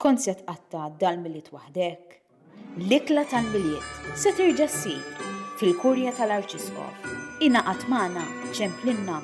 Kont se tqatta' dal-Milied waħdek? L-ikla tal-Milied se terġa' ssir fil-Kurja tal-Arċisqof. Ingħaqad magħna ċemplinna.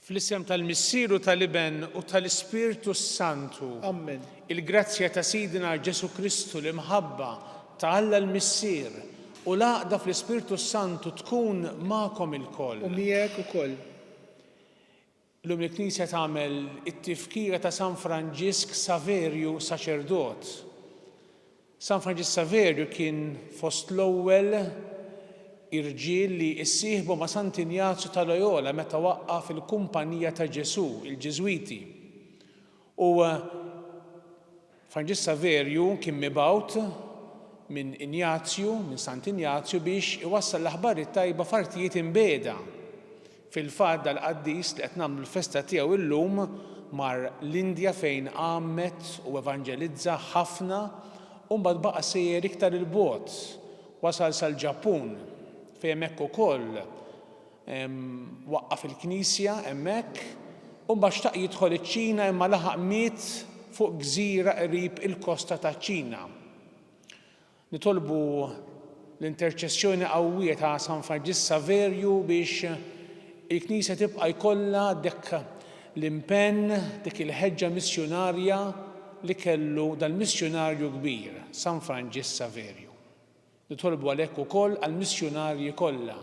Fl-isem tal-Missier u tal-Iben u tal-Ispirtu s-Santu. Amen. Il-grazzja ta' Sidna Ġesù Kristu, l-imħabba ta' Alla l-Missier u l-għaqda fl-Ispirtu s-Santu tkun magħkom ilkoll. U miegħek ukoll. Illum il-Knisja tagħmel it-tifkira ta' San Franġisk Saverju saċerdot. San Franġisk Saverju kien fost l-ewwel irġiel li issieħbu ma' Sant'Injazju ta' Loyola meta waqqaf il-Kumpanija ta' Ġesù, il-Ġiżwiti. U Franġisk Saverju kien mibgħut minn Injazju, minn Sant'Injazju biex iwassal l-aħbar it-tajba f'artijiet imbiegħda. Fil-fatt dal-qaddis li qed nagħmlu l-festa tiegħu illum mar l-Indja fejn għammed u evanġelizza ħafna u mbagħad baqa' sejjer iktar 'il bogħod, wasal sal-Ġappun fejn hemmhekk ukoll Waqqaf il-knisja hemmhekk u mbagħad xtaq jidħol iċ-Ċina imma laħaq miet fuq gżira qrib il-kosta taċ-Ċina. Nitolbu l-interċessjoni qawwija ta' San Franġisk Saverju biex il-Knisja tibqa' jkollha dik l-impenn, dik il-ħeġġa missjunarja li kellu dal-missjunarju kbir, San Franġisk Saverju. Nitolbu għalhekk ukoll għall-missjunarji kollha,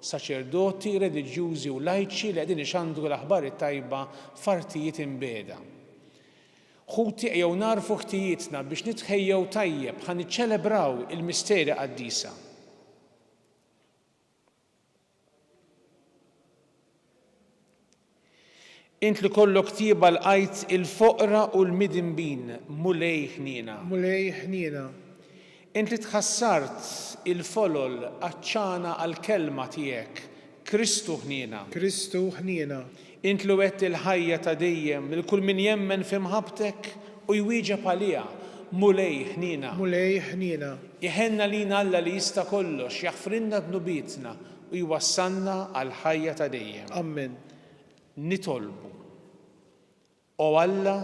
saċerdoti, reliġjużi u lajċi li qegħdin ixandru l-Aħbar it-Tajba f'artijiet imbiegħda. Ħuti ejjew nagħrfu ħtijietna biex nitħejjew tajjeb ħa niċċelebraw il-misteri qaddisa. Int li kollok tjieba lqajt il-foqra u l-midinbin, Mulej ħniena. Mulej ħniena. Int li tħassart il-folol għatxana għall-kelma tiegħek, Kristu ħniena. Kristu ħniena. Int li wegħedt il-ħajja ta' dejjem lil kull min jemmen fi mħabbtek u jwieġeb għaliha, Mulej ħniena. Mulej ħniena. Iħenn għalina Alla li jista' kollox, jaħfrilna dnubietna u jwassalna għall-ħajja ta' dejjem. Ammen. Nitolbu. O Alla,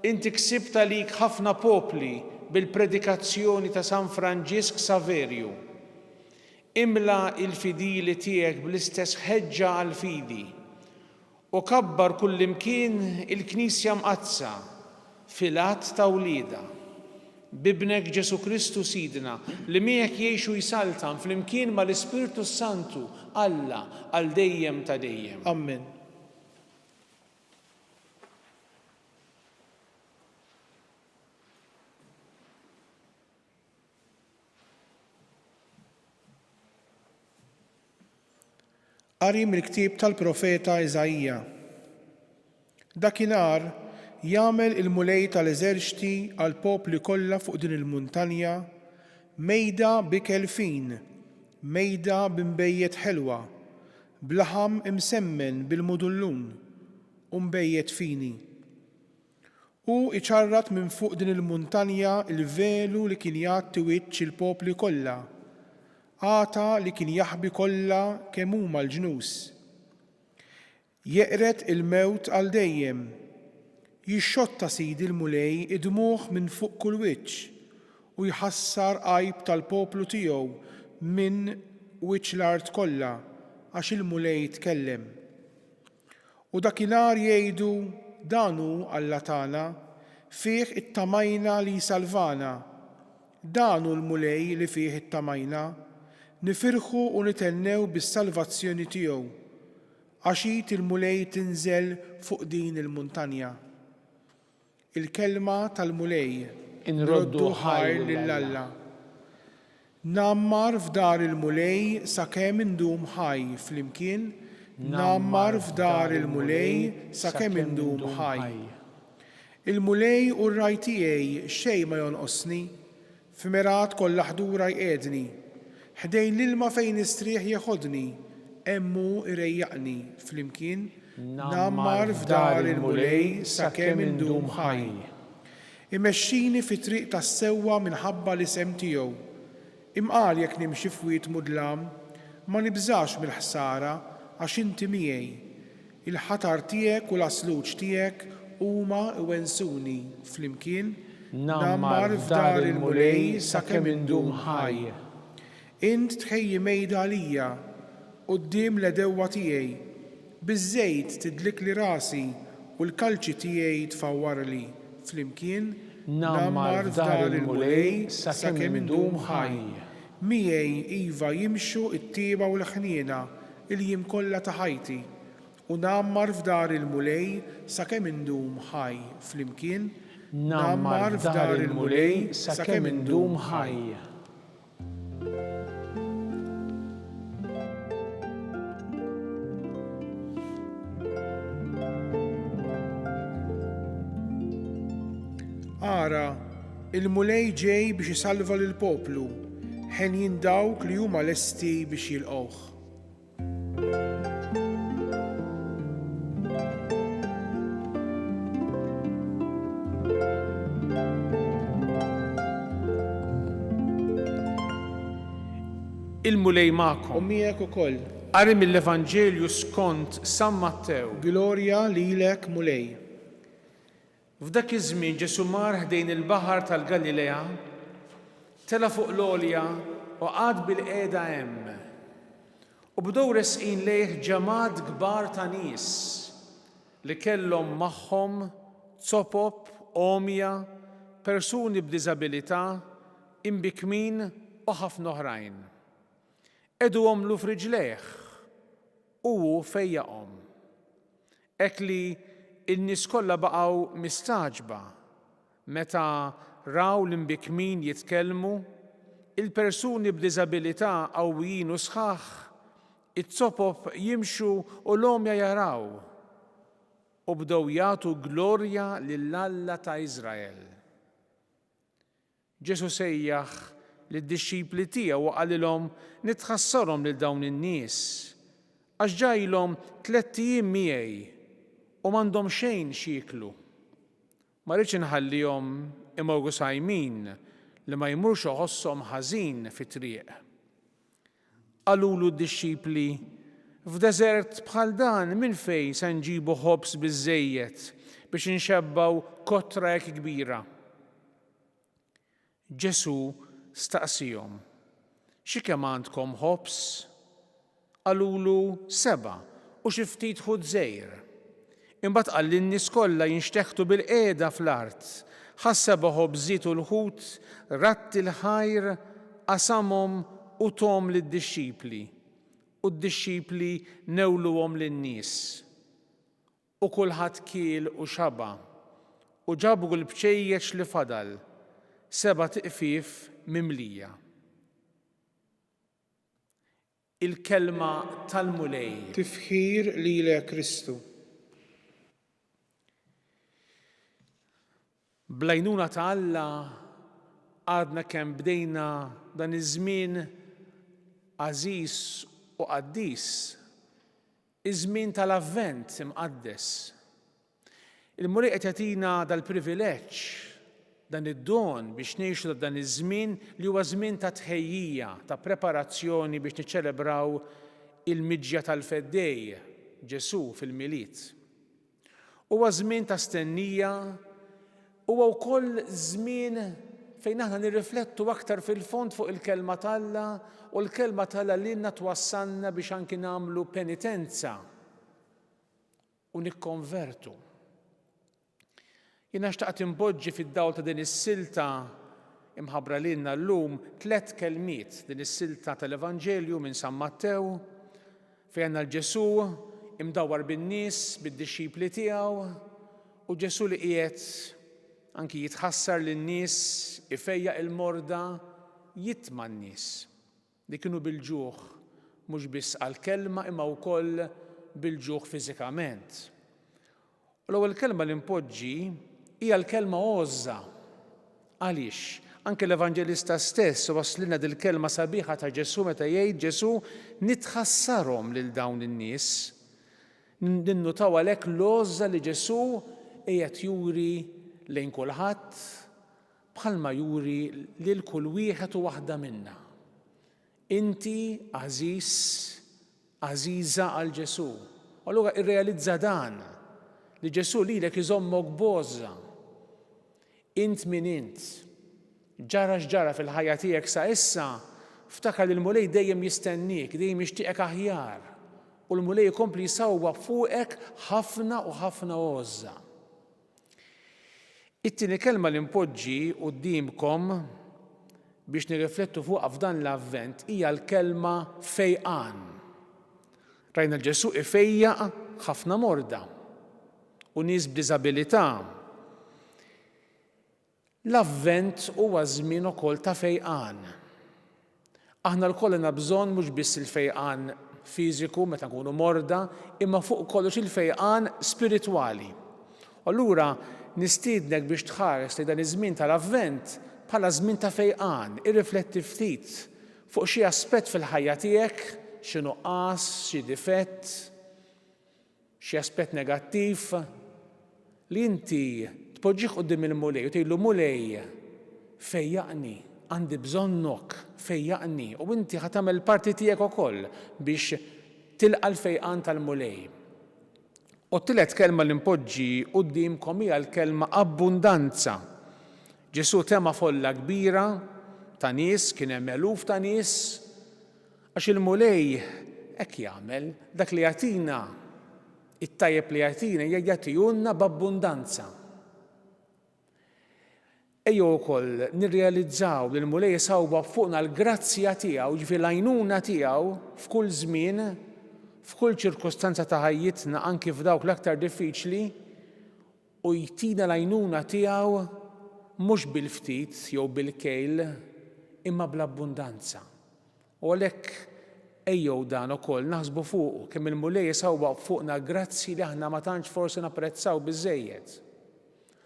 inti ksibt għalik ħafna popli bil-predikazzjoni ta' San Franġisk Saverju. Imla l-fidili tiegħek bl-istess ħeġġa għall-fidi, u kabbar kullimkien il-Knisja Mqaddsa fil-għadd ta' wliedha. B'Ibnek Ġesù Kristu Sidna, li miegħek jgħix u jsaltan flimkien mal-Ispirtu s-Santu, Alla, għal dejjem ta' dejjem. Ammen. Qari mill-ktieb tal-profeta Iżaija. Dakinhar jagħmel il-Mulej tal-eżerċti għall-popli kollha fuq din il-muntanja mejda b'ikel fin, mejda b'inbejjed ħelwa, b'laħam imsemmen bil-mudullun u nbejjed fini. Hu jċarrat minn fuq din il-muntanja l-velu li kien jgħatti wiċċ il-popli kollha, għata li kien jaħbi kollha kemm huma l-ġnus. Jeqred il-mewt għal dejjem. Jixxotta Sidi l-Mulej id-dmugħ minn fuq kull wiċċ, u jħassar għajb tal-poplu tiegħu minn wiċċ l-art kollha, għax il-Mulej tkellem. U dakinhar jgħidu, Dan hu Alla tagħna, fih ittamajna li jsalvana. Dan hu l-Mulej li fih ittamajna. Nifirħu u nithennew bis-salvazzjoni tiegħu. Għax id il-Mulej tinżel fuq din il-muntanja. Il-Kelma tal-Mulej. Inroddu ħajr lil Alla. Ngħammar f'dar il-Mulej sakemm indum ħaj flimkien ngħammar f'dar il-Mulej sakemm indum ħaj. Il-Mulej hu r-ragħaj tiegħi xejn ma jonqosni F'mergħat kollha ħdura jqiegħdni. Ħdejn l-ilma fejn nistrieħ jeħodni, hemm hu jrejjaqni, flimkien ngħammar f'dar il-Mulej sakemm indum ħaj. Imexxini fit-triq tas-sewwa minħabba l-isem tiegħu. Imqar jekk nimxi f'wied mudlam, ma nibżax mill-ħsara, għax inti miegħi. Il-ħatar tiegħek u l-għasluġ tiegħek huma jwennsuni, flimkien ngħammar f'dar il-Mulej sakemm indum ħaj. Int tħejji mejda għalija quddiem l-għedewwa tiegħi, biż-żejt tidlikli rasi u l-kalċi tiegħi tfawwarli, flimkien ngħammar f'dar il-Mulej sakemm indum ħaj. Miegħi, iva, jimxu t-tjieba u l-ħniena il-jiem kollha ta' ħajti, u ngħammar f'dar il-Mulej sakemm indum ħaj, flimkien, ngħammar f'dar il-Mulej sakemm indum ħaj. Ara, il-Mulej ġej biex isalva lill-poplu, henjin dawk li huma lesti biex jilqgħuh. Il-Mulej magħkom. U miegħek ukoll. Qari mill-Evanġelju skont San Mattew. Glorja lilek, Mulej. F'dak iż-żmien Ġesù mar ħdejn il-baħar tal-Galilea, tela' fuq l-għolja u qagħad bilqiegħda hemm. U bdew resqin lejh ġemgħat kbar ta' nies li kellhom magħhom zopop, għomja, persuni b'diżabilità, imbikkmin u ħafna oħrajn. Qegħduhomlu f'riġlejh u hu fejjaqhom. Hekk li n-nies kollha baqgħu mistagħġba meta raw l-imbikkmin jitkellmu, il-persuni b'diżabilità qawwijin u sħaħ, iz-zopop jimxu u l-għomja jaraw, u bdew jagħtu glorja lil Alla ta' Iżrael. Ġesù sejjaħ lid-dixxipli tiegħu u qalilhom, Nitħassarhom lil dawn in-nies, għax ġa ilhom tlett ijiem miegħi u m'għandhom xejn x'jieklu. Ma rridx inħallihom imorru sajmin li ma jmurx iħosshom ħażin fit-triq. Qalulu d-dixxipli, F'deżert bħal dan minn fejn se nġibu ħobż biżżejjed biex inxebbgħu kotra hekk kbira? Ġesù staqsiehom, Xi kemm għandkom ħobż? Qalulu, Sebgħa, u xi ftit ħut żgħir. Imbagħad qal lin-nies kollha jinxteħtu bilqiegħda fl-art. Ħa s-seba' ħobżiet u l-ħut, radd il-ħajr, qasamhom u thom lid-dixxipli, u d-dixxipli newluhom lin-nies. U kulħadd kiel u xaba', u ġabru l-bċejjeċ li fadal, sebat iqfief mimlija. Il-Kelma tal-Mulej. Tifħir lilek Kristu. Bl-għajnuna ta' Alla għadna kemm bdejna dan iż-żmien għażiż u qaddis Iż-żmien tal-Avvent imqaddes. Il-Mulej qed jagħtina dal-privileġġ, dan id-don biex ngħixu dan iż-żmien li huwa żmien ta' tħejjija, ta' preparazzjoni biex niċċelebraw il-miġja tal-Feddej, Ġesù, fil-Milied. Huwa żmien ta' stennija, huwa wkoll żmien fejn aħna nirriflettu aktar fil-fond fuq il-Kelma t'Alla u l-Kelma t'Alla lilna twassalna biex anki nagħmlu penitenza. u nikkonvertu. Jiena xtaqt inpoġġi fid-dawl ta' din is-silta imħabbra lilna llum tlett kelmiet, din is-silta tal-Evanġelju minn San Mattew, fejn għandna l-Ġesù imdawwar bin-nies, bid-dixxipli tiegħu, u Ġesù li qiegħed anki jitħassar lin-nies, ifejjaq il-morda, jitma' n-nies. Li kienu bil-ġuħ mhux biss għall-kelma imma wkoll bil-ġuħ fiżikament. U l-ewwel kelma li npoġġi hija l-kelma għożża. Għaliex? Anke l-Evanġelista stess iwasslilna dil-kelma sabiħa ta' Ġesù meta jgħid Ġesù nitħassarhom lil dawn in-nies. Ninnutaw għalhekk l-għożża li Ġesù qiegħed juri lejn kulħadd bħalma juri lil kull wieħed u waħda minna. Inti għażiż, għażiża għal Ġesù. U allura irrealizza dan, li Ġesù lilek iżommok b'għożża. Int min int. Ġara x'ġara fil-ħajja tiegħek sa issa, ftakar li l-Mulej dejjem jistenniek, dejjem jixtieqek aħjar. U l-Mulej ikompli jsawwab fuqek ħafna u ħafna għożża. It-tieni kelma li npoġġi quddiemkom biex nirriflettu fuqha f'dan l-Avvent hija l-kelma fejqan. Rajna l Ġesù ifejjaq ħafna morda u nies b'diżabilità. L-Avvent huwa żmien ukoll ta' fejqan. Aħna lkoll għandna bżonn mhux biss il-fejqan fiżiku meta nkunu morda, imma fuq kollox il-fejqan spiritwali. U allura nistiednek biex tħares lejn dan iż-żmien tal-Avvent bħala żmien ta' fejqan, irrifletti ftit fuq xi aspett fil-ħajja tiegħek, xi nuqqas, xi difett, xi aspett negattiv li inti tpoġġih quddiem il-Mulej u tgħidlu Mulej, fejjaqni, għandi bżonnok, fejjaqni u inti ħa tagħmel il-parti tiegħek ukoll biex tilqa' l-fejqan tal-Mulej. U t-tielet kelma li npoġġi quddiemkom hija l-kelma abbundanza. Ġesù tema' folla kbira ta' nies, kien hemm eluf ta' nies, Għax il-Mulej hekk jagħmel, dak li jagħtina, it-tajjeb li jagħtina, jagħtihulna b'abbundanza. Ejjew ukoll nirrealizzaw li l-Mulej isawwab fuqna l-grazzja tiegħu, jiġifieri l-għajnuna tiegħu f'kull żmien, f'kull ċirkustanza ta' ħajjitna, anki f'dawk l-aktar diffiċli, u jtina l-għajnuna tiegħu mhux bil-ftit jew bil-kejl imma bl-abbundanza. U għalhekk ejjew dan ukoll naħsbu fuqu, kemm il-Mulej isawwab fuqna grazzji li aħna ma tantx forsi napprezzaw biżżejjed.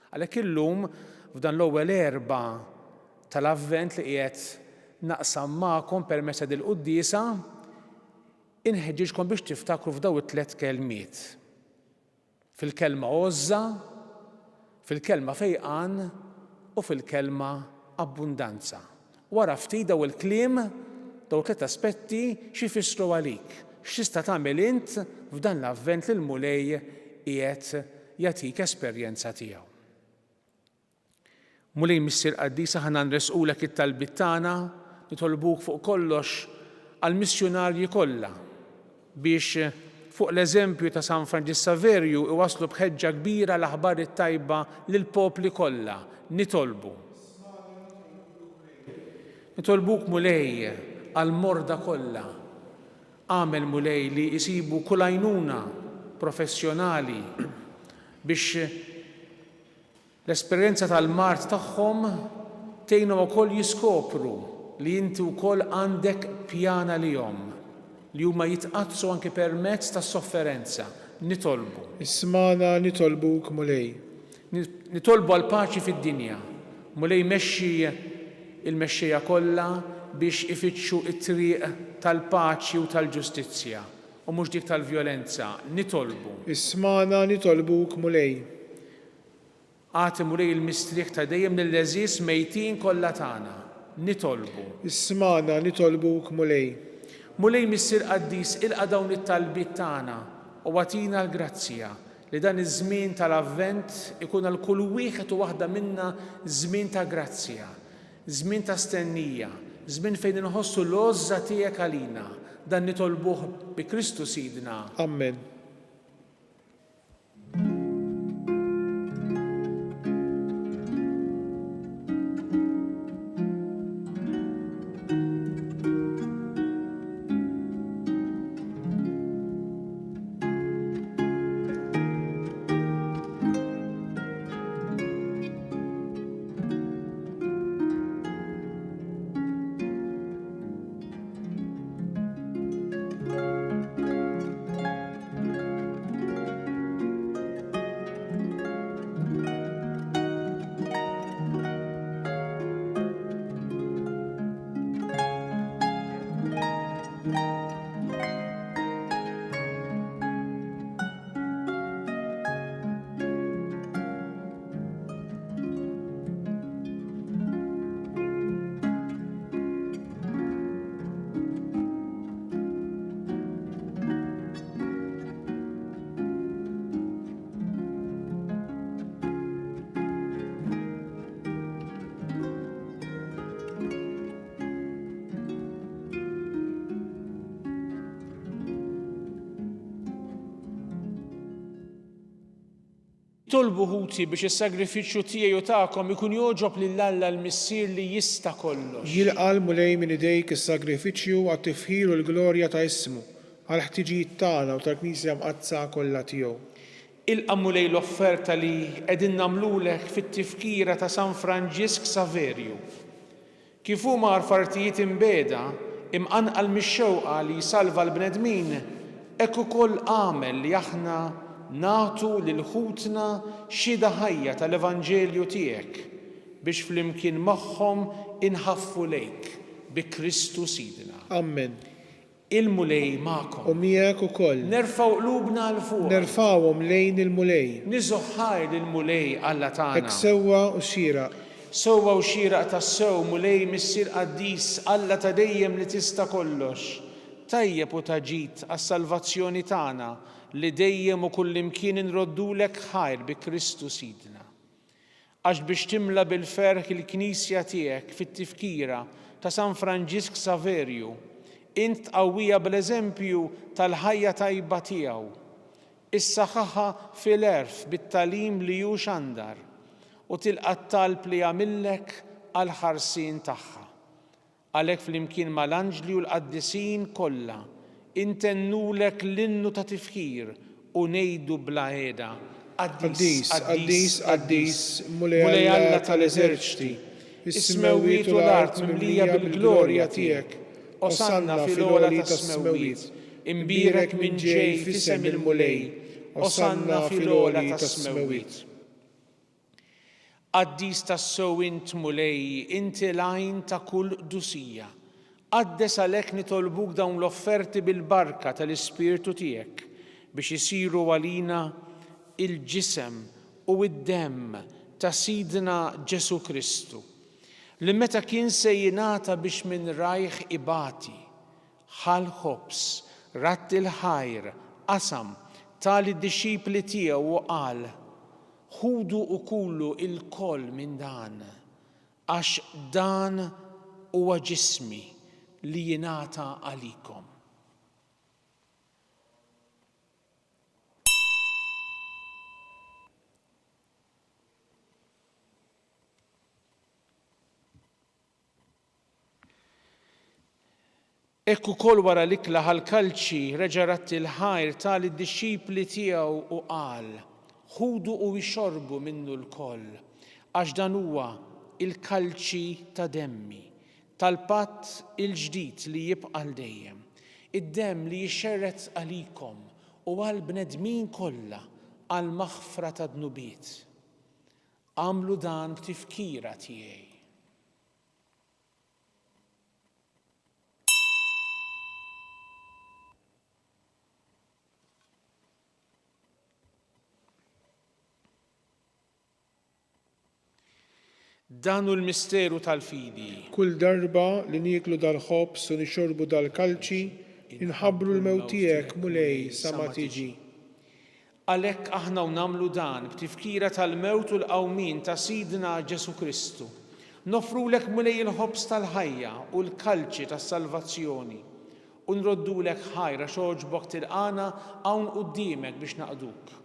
Għalhekk illum f'dan l-ewwel Erbgħa tal-Avvent li qiegħed naqsam magħkom permezz ta' dil-quddiesa, inħeġġiġkom biex tiftakru f'dawn it-tlett kelmiet. Fil-kelma għożża, fil-kelma fejqan u fil-kelma abbundanza. U ara ftit dawn il-kliem, dawn it-tlett aspetti x'ifissru għalik, x'tista' tagħmel int f'dan l-Avvent li l-Mulej qiegħed jagħtik esperjenza tiegħu. Mulej Missier Qaddis aħna nressqulek it-talbiet tagħna, nitolbuk fuq kollox għall-missjunarji kollha biex fuq l-eżempju ta' San Franġisk Saverju iwasslu b'ħeġġa kbira l-aħbar it-tajba lill-popli kollha. Nitolbu. Nitolbuk Mulej għall-morda kollha. Agħmel Mulej li jsibu kull għajnuna professjonali biex L-esperjenza tal-mard tagħhom tgħinhom ukoll jiskopru li inti wkoll għandek pjan għalihom, li huma jitqaddsu anki permezz tas-sofferenza. Nitolbu. Ismagħna nitolbuk, Mulej. Nitolbu għall-paċi fid-dinja. Mulej mexxi l-mexxejja kollha biex ifittxu t-triq tal-paċi u tal-ġustizzja, u mhux dik tal-vjolenza. Nitolbu. Ismagħna nitolbuk, Mulej. Agħti Mulej il-mistrieħ ta' dejjem lill-għeżież mejtin kollha tagħna. Nitolbu. Ismagħna nitolbuk Mulej. Mulej Missier Qaddis ilqa' dawn it-talbiet tagħna u agħtina l-grazzja li dan iż-żmien tal-Avvent ikun għal kull wieħed u waħda minna żmien ta' grazzja, żmien ta' stennija, żmien fejn inħossu l-għożża tiegħek għalina. Dan nitolbuh bi Kristu Sidna. Ammen. Itolbu ħuti biex is-sagrifiċċju tiegħi u tagħkom ikun jogħġob lil Alla l-Missier li jista' kollox. Jilqa' l-Mulej minn idejk is-sagrifiċċju għat-tifħir u l-glorja ta' ismu, għall-ħtiġijiet tagħna u tal-Knisja Mqaddsa kollha tiegħu. Ilqa' Mulej l-offerta li qegħdin nagħmlulek fit-tifkira ta' San Franġisk Saverju. Kif hu mar f'artijiet imbiegħda, imqanqal mix-xewqa li jsalva l-bnedmin, hekk ukoll agħmel li aħna nagħtu lil ħutna xhieda ħajja tal-Evanġelju tiegħek, biex flimkien magħhom inħaffu lejk, bi Kristu Sidna. Ammen. Il-Mulej magħkom. U miegħek ukoll. Nerfgħu qlubna 'l fuq. Nerfgħuhom lejn il-Mulej. Niżgħu ħajr lill-Mulej Alla tagħna. Hekk sewwa u xieraq. Sewwa u xieraq tassew, Mulej, Missier qaddis, Alla ta' dejjem li tista' kollox, tajjeb u ta' ġid għas-salvazzjoni tagħna li dejjem u kullimkien inroddulek ħajr bi Kristu Sidna. Għax biex timla bil-ferħ il-Knisja tiegħek fit-tifkira ta' San Franġisk Saverju, int tqawwiha bl-eżempju tal-ħajja tajba tiegħu. Issaħħaħha fil-għerf bit-tagħlim li hu xandar, u tilqa' t-talb li jagħmillek għall-ħarsien tagħha. Għalhekk flimkien ma' l-anġli u l-qaddisin kollha, intennulek l-innu ta' tifħir u ngħidu bla heda, Qaddis, qaddis, qaddis, Mulej Alla ta' l-eżerċti, is-smewwiet u l-art mimlija bil-glorja tiegħek. Osanna fil-ogħla tas-smewwiet. Imbierek min ġej f'isem il-Mulej. Osanna fil-ogħla tas-smewwiet. Qaddis tassew int, Mulej, inti l-għajn ta' kull qdusija. Qaddes għalhekk nitolbuk dawn l-offerti bil-barka tal-Ispirtu tiegħek, biex isiru għalina l-ġisem u d-demm ta' Sidna Ġesù Kristu, li meta kien se jingħata biex minn rajh ibati, ħa l-ħobż, radd il-ħajr, qasam, ta lid-dixxipli tiegħu u qal, Ħudu u kulu lkoll minn dan, għax dan huwa ġismi li jingħata għalikom. Hekk ukoll wara l-ikla ħa l-kalċi, reġa' radd il-ħajr, ta lid-dixxipli tiegħu u qal, Ħudu u ixorbu minnu lkoll, għax dan huwa l-kalċi ta' demmi, tal-patt il-ġdid li jibqa' għal dejjem, id-demm li jixxerred għalikom u għall-bnedmin kollha għall-maħfra tad-dnubiet. Agħmlu dan b'tifkira tiegħi. Dan hu l-misteru tal-fidi. Kull darba li nieklu dal-ħobż u nixorbu dal-kalċi, inħabbru l-mewt tiegħek, Mulej, sa ma tiġi. Għalhekk aħna u nagħmlu dan b'tifkira tal-mewt u l-qawmien ta' Sidna Ġesù Kristu, noffrulek Mulej il-ħobż tal-ħajja u l-kalċi tas-salvazzjoni, u nroddulek ħajr għax għoġbok tilqagħna hawn quddiemek biex naqduk.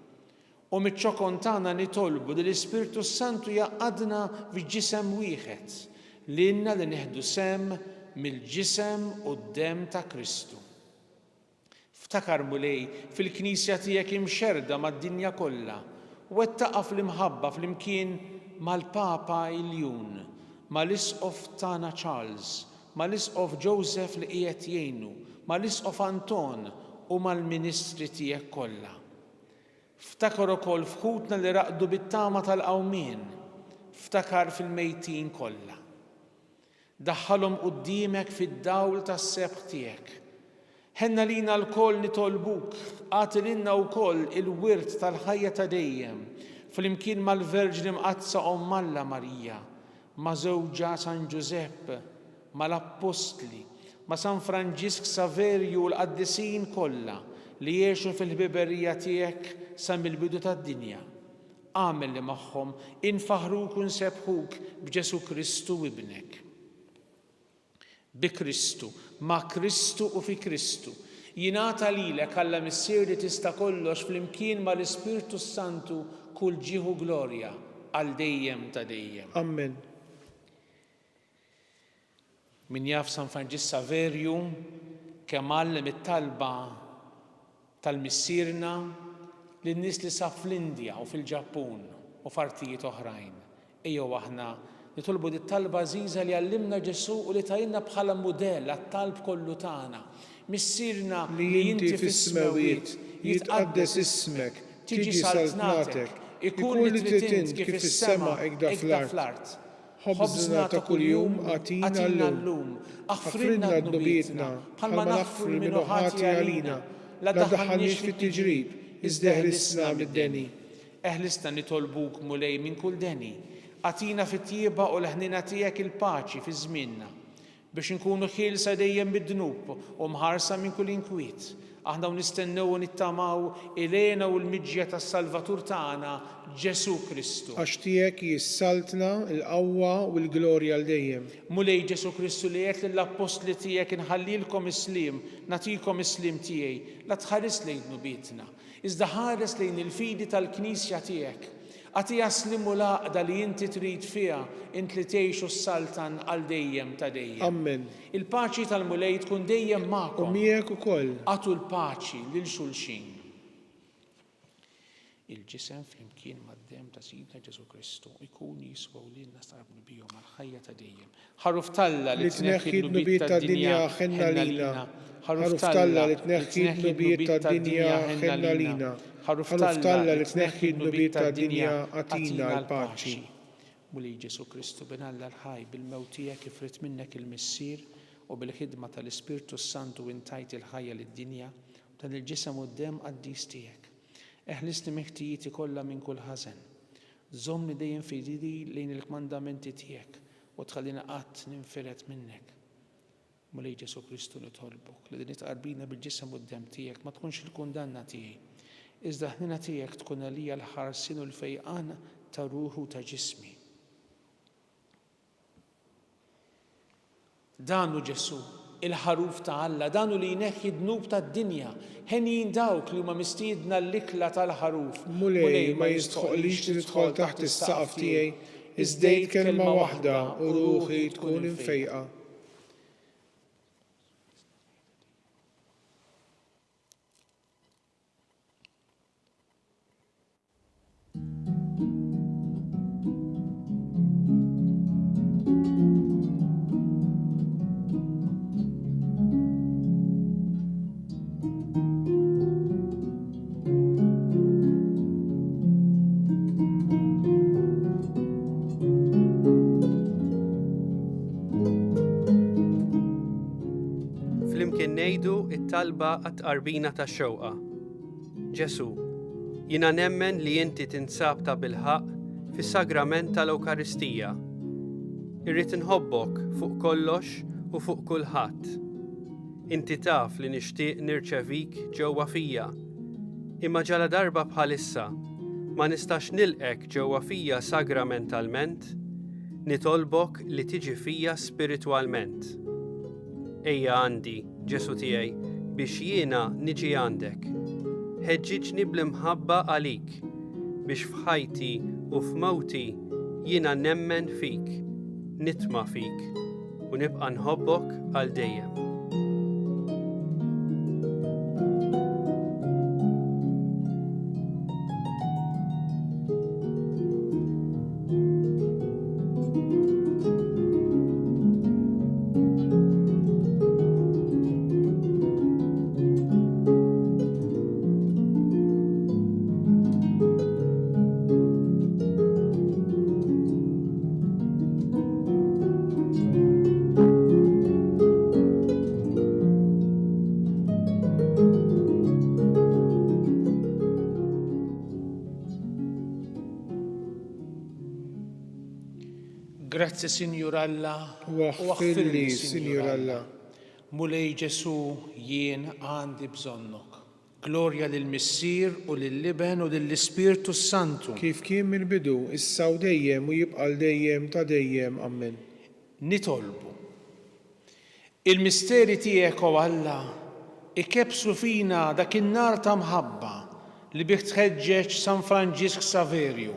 U miċ-ċokon tagħna nitolbu li l-Ispirtu s-Santu jgħaqqadna f'ġisem wieħed, lilna li nieħdu sehem mill-ġisem u d-demm ta' Kristu. Ftakar, Mulej, fil-Knisja tiegħek imxerrda mad-dinja kollha, wettaqha fl-imħabba flimkien mal-Papa Iljun, mal-Isqof tagħna Charles, mal-Isqof Joseph li qiegħed jgħinu, mal-Isqof Anton u mal-ministri tiegħek kollha. Ftakar ukoll f'ħutna li raqdu bit-tama tal-qawmien, ftakar fil-mejtin kollha. Daħħalhom quddiemek fid-dawl tas-sebħ tiegħek. Ħenn għalina lkoll nitolbuk, agħti lilna wkoll il-wirt tal-ħajja ta' dejjem, flimkien mal-Verġni Mqaddsa Omm Alla Marija, ma' żewġha San Ġużepp, mal-Appostli, ma' San Franġisk Saverju u l-qaddisin kollha li għexu fil-ħbiberija tiegħek sa mill-bidu tad-dinja. Agħmel li magħhom infaħħruk u nsebbħuk b'Ġesù Kristu Ibnek. Bi Kristu, ma' Kristu u fi Kristu. Jingħata lilek, Alla Missier li tista' kollox, flimkien mal-Ispirtu s-Santu, kull ġieħ u glorja, għal dejjem ta' dejjem. Ammen. Min jaf San Franġisk Saverju kemm għallem it-talba tal-Missierna lin-nies li sab fl-Indja u fil-Ġappun u f'artijiet oħrajn. Ejjew aħna nitolbu dit-talba għażiża li għallimna Ġesù u li tagħilna bħala mudell għat-talb kollu tagħna. Missierna li inti fis-smewwiet, jitqaddes ismek, tiġi saltnatek, ikun li trid int kif fis-sema ikda fl-art. Ħobżna ta' kuljum agħtina llum. Aħfrilna dnubietna, bħalma naħfru lil min hu ħati għalina. La ddaħħalniex fit-tiġrib, iżda eħlisna mid-deni. Eħlisna nitolbuk, Mulej, minn kull deni. Agħtina fit-tjieba u l-ħniena tiegħek il-paċi fi żmienna. Biex inkunu ħielsa dejjem mid-dnub u mħarsa minn kull inkwiet, aħna u nistennew u nittamaw il-hena u l-miġja tas-Salvatur tagħna, Ġesù Kristu. Għax tiegħek hi s-saltna, il-qawwa u l-glorja għal dejjem. Mulej Ġesù Kristu li għedt lill-appostli tiegħek inħallilkom is-sliem, nagħtikom is-sliem tiegħi, la tħarisx lejn dnubietna, Iżda ħares lejn il-fidi tal-Knisja tiegħek. Agħtiha s-sliem u l-għaqda li inti trid fiha, int li tgħix u ssaltan għal dejjem ta' dejjem. Ammen. Il-paċi tal-Mulej tkun dejjem U magħkom. miegħek ukoll. Agħtu l-paċi lil xulxin. Il-ġisem flimkien mad-demm ta' Sidna Ġesù Kristu jkunu jiswew lilna stqarrnu bihom għall-ħajja ta' dejjem. Ħaruf t'Alla li tneħħi d-dnubiet tad-dinja, ħenn għalina. Ħaruf t'Alla li tneħħi d-dnubiet tad-dinja, ħenn għalina. Ħaruf t'Alla li tneħħi d-dnubiet tad-dinja, agħtina l-paċi. Mulej Ġesù Kristu, Bin Alla l-ħaj, bil-mewt tiegħek ifridt minnek il-Missier u bil-ħidma tal-Ispirtu s-Santu int tajt il-ħajja lid-dinja, b'dan il-ġisem u d-demm qaddis tiegħek. Eħlisni minn ħtijieti kollha minn kull ħażen. Żommni dejjem fidili lejn il-kmandamenti tiegħek u tħallini qatt ninfired minnek. Mulej Ġesù Kristu nitolbok li din it-tqarbina bil-ġisem u d-demm tiegħek ma tkunx il-kundanna tiegħi, iżda l-ħniena tiegħek tkun għalija l-ħarsien u l-fejqan ta' ruħi u ta' ġismi. Dan hu Ġesù, il-Ħaruf ta' Alla, dan hu li jneħħi d-dnub tad-dinja. Henjin dawk li huma mistiedna għall-ikla tal-Ħaruf. Mulej, ma jistħoqqlix li tidħol taħt is-saqaf tiegħi, iżda għid kelma waħda u ruħi tkun imfejqa. Flimkien ngħidu it-talba għat-tqarbina tax-xewqa. Ġesù, jiena nemmen li inti tinsab tabilħaqq fis-sagrament tal-Ewkaristija. Irrid inħobbok fuq kollox u fuq kulħadd. Inti taf li nixtieq nirċevik ġewwa fija. Imma ġaladarba bħalissa ma nistax nilqgħek ġewwa fija sagramentalment, nitolbok li tiġi fija spiritwalment. Ejja għandi, Ġesù tiegħi, biex jiena niġi għandek. Ħeġġiġni bl-imħabba għalik, biex f'ħajti u f'mewti jiena nemmen fik, nitma' fik, u nibqa' nħobbok għal dejjem. Grazzi Sinjur Alla u aħfirli Sinjur Alla. Mulej Ġesù jien għandi bżonnok. Glorja lill-Missier u lill-Iben u lill-Ispirtu s-Santu. Kif kien mill-bidu, issa u dejjem u jibqa' għal dejjem ta' dejjem. Ammen. Nitolbu. Il-misteri tiegħek, o Alla, ikebbsu fina dak in-nar ta' mħabba li bih tħeġġeġ San Franġisk Saverju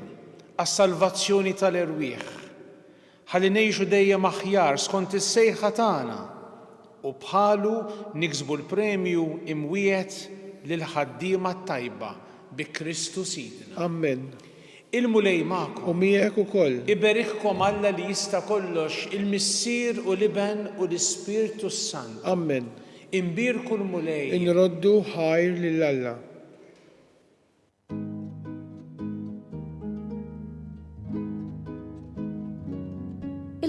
għas-salvazzjoni tal-erwieħ. Ħalli ngħixu dejjem aħjar skont is-sejħa tagħna u bħalu niksbu l-premju imwiegħed lill-ħaddiema t-tajba bi Kristu Sidna. Ammen. Il-Mulej magħkom. U miegħek ukoll. Iberikkom Alla li jista' kollox, il-Missier u l-Iben u l-Ispirtu s-Santu. Ammen. Inbierku l-Mulej. Inroddu ħajr lil Alla.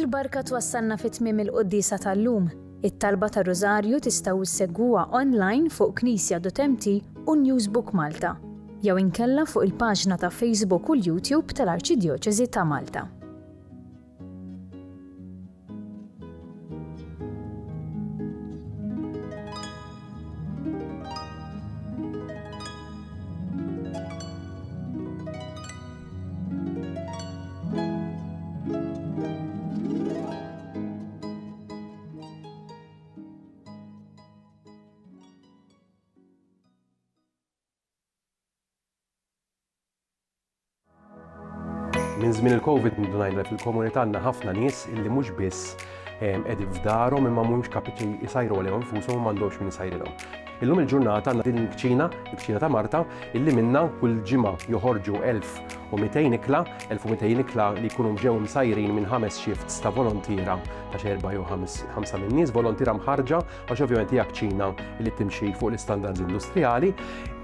Il-barka twassalna fi tmiem il-quddiesa tal-lum. It-talba tar-Rużarju tistgħu ssegwuha online fuq knisja.mt u Newsbook Malta, jew inkella fuq il-paġna ta' Facebook u l-YouTube tal-Arċidjoċesi ta' Malta. Minn żmien il-Covid ndunajna li fil-komunità għandna ħafna nies illi mhux biss ehm, qegħdin f'darhom imma mhumiex kapaċi jsajru għalihom infushom u m'għandhomx min isajrilhom. Illum il-ġurnata għandna din il-kċina, il-kċina ta' Marta, illi minna kull ġimgħa joħorġu 1200 ikla, 1200 ikla li jkunu ġew imsajrin minn ħames shifts ta' volontiera ta' xi erba' jew ħamsa minn nies, volontiera mħarġa għax ovvjament hija kċina li timxi fuq l-istandards industrijali,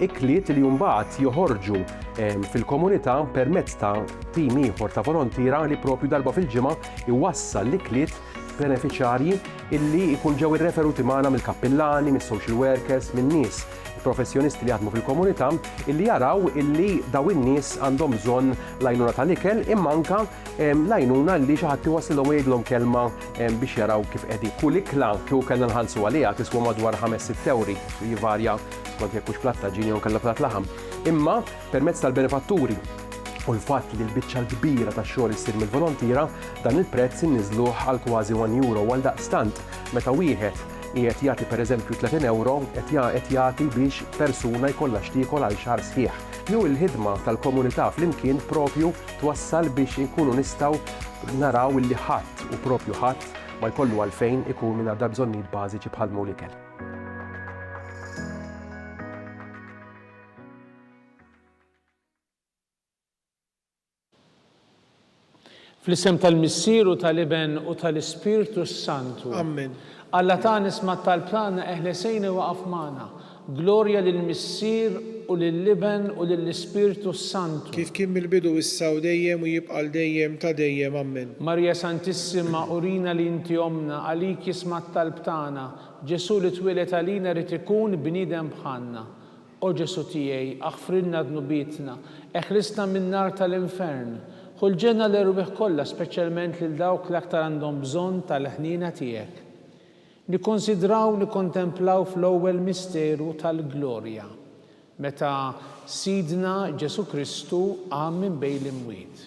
ikliet li mbagħad joħorġu ehm, fil-komunità permezz ta' tim ieħor ta' volontiera li propju darba fil-ġimgħa iwassal l-ikliet beneficjarji illi jkun ġew irreferuti magħna mill-kappillani, mis-social workers, minn nies professjonisti li jaħdmu fil-komunità illi jaraw illi daw in-nies għandhom bżonn l-għajnuna tal-ikel imma anka ehm, l-għajnuna li xi ħadd iwassilhom u jgħidilhom kelma biex jaraw kif qegħdin. Kull ikla kieku kellna nħallsu għaliha tiswa madwar 5-6 ewri, jivarja skont jekk hux platt għaġin jew kellha platt laħam. Imma permezz tal-benefatturi u l-fatt li l-biċċa l-kbira tax-xogħol issir mill-volontiera, dan il-prezz inniżluh għal kważi 1 euro għal daqstant meta wieħed qiegħed jagħti pereżempju 30 euro qed jagħti biex persuna jkollha x'tiekol għal xahar sħiħ. Jew il-ħidma tal-komunità flimkien propju twassal biex inkunu nistgħu naraw illi ħadd, u propju ħadd, ma jkollu għalfejn ikun mingħajr dal-bżonnijiet bażiċi bħal m'hu l-ikel. Fl-isem tal-Missier u tal-Iben u tal-Ispirtu s-Santu. Ammen. Alla tagħna isma' t-talb tagħna eħles għinna u waqaf magħna. Glorja lill-Missier u lill-Iben u lill-Ispirtu s-Santu. Kif kien mill-bidu issa u dejjem u jibqa' għal dejjem ta' dejjem. Ammen. Marija Santissima urina li inti Ommna, għalik jisma' t-talb tagħna. Ġesù li twieled għalina ried ikun bniedem bħalna. O Ġesù tiegħi, aħfrilna dnubietna, eħlisna min-nar tal-infern, ħu l-ġenna l-erwieħ kollha speċjalment lil dawk l-aktar għandhom bżonn tal-ħniena tiegħek. Nikkonsidraw nikkontemplaw fl-ewwel misteru tal-glorja, meta Sidna Ġesù Kristu qam minn bejn l-imwiet.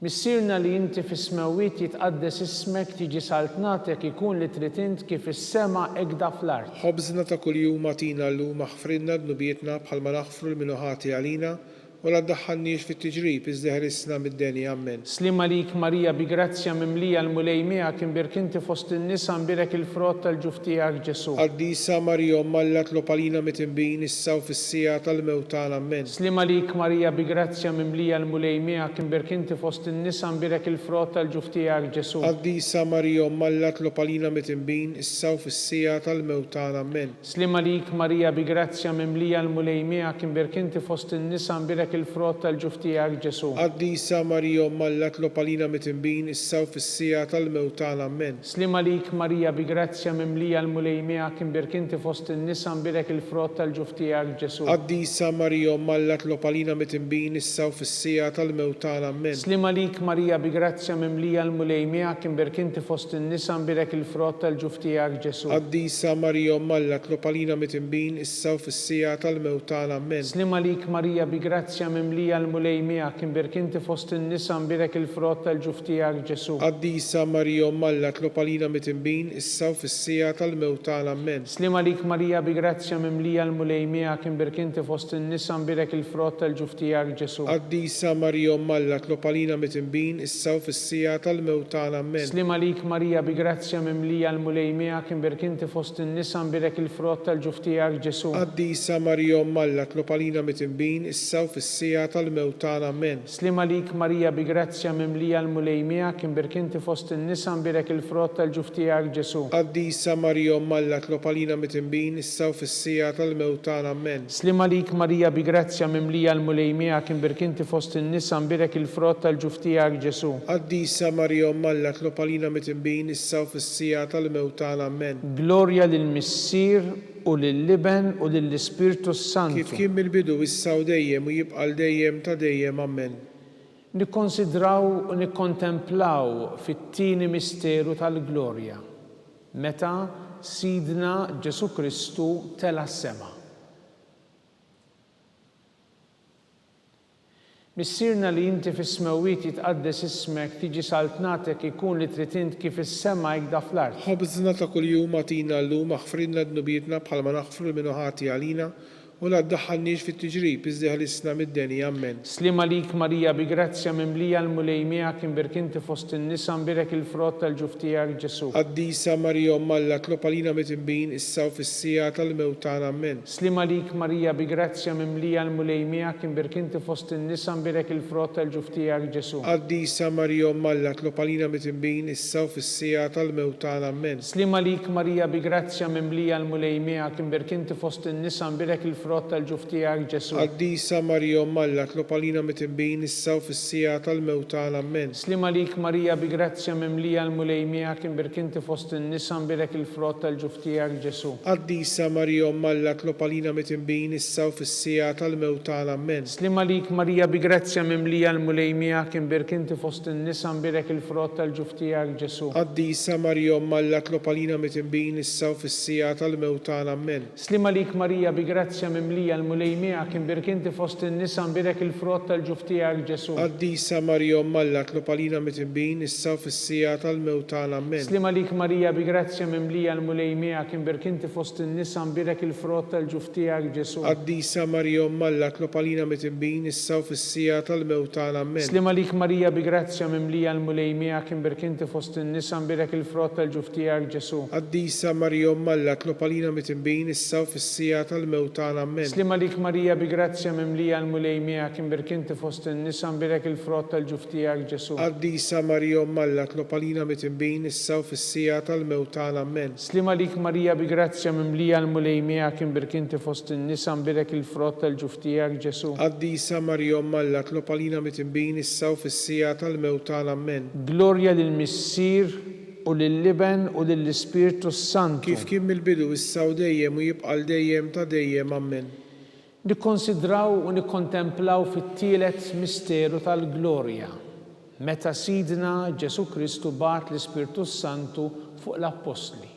Missierna li inti fis-smewwiet jitqaddes ismek tiġi saltnatek ikun li trid int kif fis-sema hekda fl-art. Ħobżna ta' kuljum agħtina llum aħfrilna dnubietna bħalma naħfru 'l min hu ħati għalina U la ddaħħalniex fit-tiġrib, iżda eħlisna mid-deni. Ammen. Sliem għalik Marija bi grazzja mimlija l-Mulej miegħek imbierk inti fost in-nisa mbierek il-frott tal-ġuf tiegħek Ġesù. Qaddisa Marija Omm Alla tlob għalina mitinbin issa u fis-siegħa tal-mewt tagħna. Ammen. Sliem għalik Marija bi grazzja mimlija l-Mulej miegħek imbierk inti fost in-nisa mbierek il-frott tal-ġuf tiegħek Ġesù. Qaddisa Marija Omm Alla tlob għalina mitinbin issa u fis-siegħa tal-mewt tagħna. Ammen. Sliem għalik Marija bi grazzja mimlija l-Mulej miegħek imbierk inti fost in-nisa mbierek il-frott tal-ġuf tiegħek Ġesù. Qaddisa Marija Omm Alla tlob għalina mitinbin issa u fis-siegħa tal-mewt tagħna Ammen. Sliem għalik Marija bi grazzja mimlija l-Mulej miegħek imbierk inti fost in-nisa mbierek il-frott tal-ġuf tiegħek Ġesù. Qaddisa Marija Omm Alla tlob għalina mitinbin issa u fis-siegħa tal-mewt tagħna Ammen. Sliem għalik Marija bi grazzja mimlija l-Mulej miegħek imbierk inti fost in-nisa mbierek il-frott tal-ġuf tiegħek Ġesù. Qaddisa Marija Omm Alla tlob għalina mitinbin issa u fis-siegħa tal-mewt tagħna. Ammen. Sliem għalik Marija bi grazzja. grazzja mimlija l-Mulej miegħek, imbierk inti fost in-nisa mbierek il-frott tal-ġuf tiegħek Ġesù. Qaddisa Marija Omm Alla tlob għalina mitinbin issa u fis-siegħa tal-mewt tagħna. Ammen. Sliem għalik Marija bi grazzja mimlija l-Mulej miegħek imbierk inti fost in-nisa mbierek il-frott tal-ġuf tiegħek Ġesù. Qaddisa Marija Omm Alla tlob għalina mitinbin issa u fis-siegħa tal-mewt tagħna. Ammen. Sliem għalik Marija bi grazzja mimlija l-Mulej miegħek imbierk inti fost in-nisa mbierek il-frott tal-ġuf tiegħek Ġesù. Qaddisa Marija Omm Alla tlob għalina mitinbin issa u fis-siegħa tal-mewt tagħna. Ammen. Sliem għalik Marija bi grazzja mimlija l-Mulej miegħek imbierk inti fost in-nisa mbierek il-frott tal-ġuf tiegħek Ġesù. Qaddisa Marija Omm Alla tlob għalina mitinbin issa u fis-siegħa tal-mewt tagħna Ammen. Sliem għalik Marija bi grazzja mimlija l-Mulej miegħek imbierk inti fost in-nisa mbierek il-frott tal-ġuf tiegħek Ġesù. Qaddisa Marija Omm Alla tlob għalina mitinbin issa u fis-siegħa tal-mewt tagħna Ammen. Glorja lill-Missier U lill-Iben u lill-Ispirtu s-Santu. Kif kien mill-bidu, issa u dejjem, u jibqa' għal dejjem ta' dejjem. Ammen. Nikkonsidraw u nikkontemplaw fit-tieni misteru tal-glorja, meta Sidna Ġesù Kristu tela' s-sema. Missierna li inti fis-smewwiet jitqaddes ismek tiġi saltnatek ikun li trid int kif fis-sema hekda fl-art. Ħobżna ta' kuljum agħtina llum aħfrilna dnubietna bħalma naħfru lil min hu ħati għalina u la ddaħħalniex fit-tiġrib iżda eħlisna mid-deni. Ammen. Sliem għalik Marija bi grazzja mimlija l-Mulej miegħek imbierk inti fost in-nisa mbierek il-frott tal-ġuf tiegħek Ġesù. Qaddisa Marija Omm Alla tlob għalina mitinbin issa u fis-siegħa tal-mewt tagħna. Ammen. Sliem għalik Marija bi grazzja mimlija l-Mulej miegħek imbierk inti fost in-nisa mbierek il-frott tal-ġuf tiegħek Ġesù. Qaddisa Marija Omm Alla tlob għalina mitinbin issa u fis-siegħa tal-mewt tagħna. Ammen. Sliem għalik Marija bi grazzja mimlija l-Mulej miegħek imbierk inti fost in-nisa mbierek il-frott tal-ġuf tiegħek Ġesù. Qaddisa Marija Omm Alla tlob għalina mitinbin issa u fis-siegħa tal-mewt tagħna. Ammen. Sliem għalik Marija bi grazzja mimlija l-Mulej miegħek imbierk inti fost in-nisa mbierek il-frott tal-ġuf tiegħek Ġesù. Qaddisa Marija Omm Alla tlob għalina mitinbin issa u fis-siegħa tal-mewt tagħna. Ammen. Sliem għalik Marija bi grazzja mimlija l-Mulej miegħek imbierk inti fost in-nisa mbierek il-frott tal-ġuf tiegħek Ġesù. Qaddisa Marija Omm Alla tlob għalina mitinbin issa u fis-siegħa tal-mewt tagħna. Ammen. Sliem għalik Marija bi grazzja mimlija l-Mulej miegħek imbierk inti fost in-nisa mbierek il-frott tal-ġuf tiegħek Ġesù. Qaddisa Marija Omm Alla tlob għalina mitinbin issa u fis-siegħa tal-mewt tagħna. Ammen. Sliem għalik Marija bi grazzja mimlija l-Mulej miegħek imbierk inti fost in-nisa mbierek il-frott tal-ġuf tiegħek Ġesù. Qaddisa Marija Omm Alla tlob għalina mitinbin issa u fis-siegħa tal-mewt tagħna. Ammen. Sliem għalik Marija bi grazzja mimlija l-Mulej miegħek imbierk inti fost in-nisa mbierek il-frott tal-ġuf tiegħek Ġesù. Qaddisa Marija Omm Alla tlob għalina mitinbin issa u fis-siegħa tal-mewt tagħna. Ammen. Sliem għalik Marija bi grazzja mimlija l-Mulej miegħek imbierk inti fost in-nisa mbierek il-frott tal-ġuf tiegħek Ġesù. Qaddisa Marija Omm Alla tlob għalina mitinbin issa u fis-siegħa tal-mewt tagħna. Ammen. Sliem għalik Marija bi grazzja mimlija l-Mulej miegħek imbierk inti fost in-nisa mbierek il-frott tal-ġuf tiegħek Ġesù. Qaddisa Marija Omm Alla tlob għalina mitinbin issa u fis-siegħa tal-mewt tagħna. Ammen. Glorja lill-Missier u lill-Iben u lill-Ispirtu s-Santu. Kif kien mill-bidu, issa u dejjem u jibqa' għal dejjem ta' dejjem. Ammen. Nikkonsidraw u nikkontemplaw fit-tielet misteru tal-glorja, meta Sidna Ġesù Kristu bagħat l-Ispirtu s-Santu fuq l-Appostli.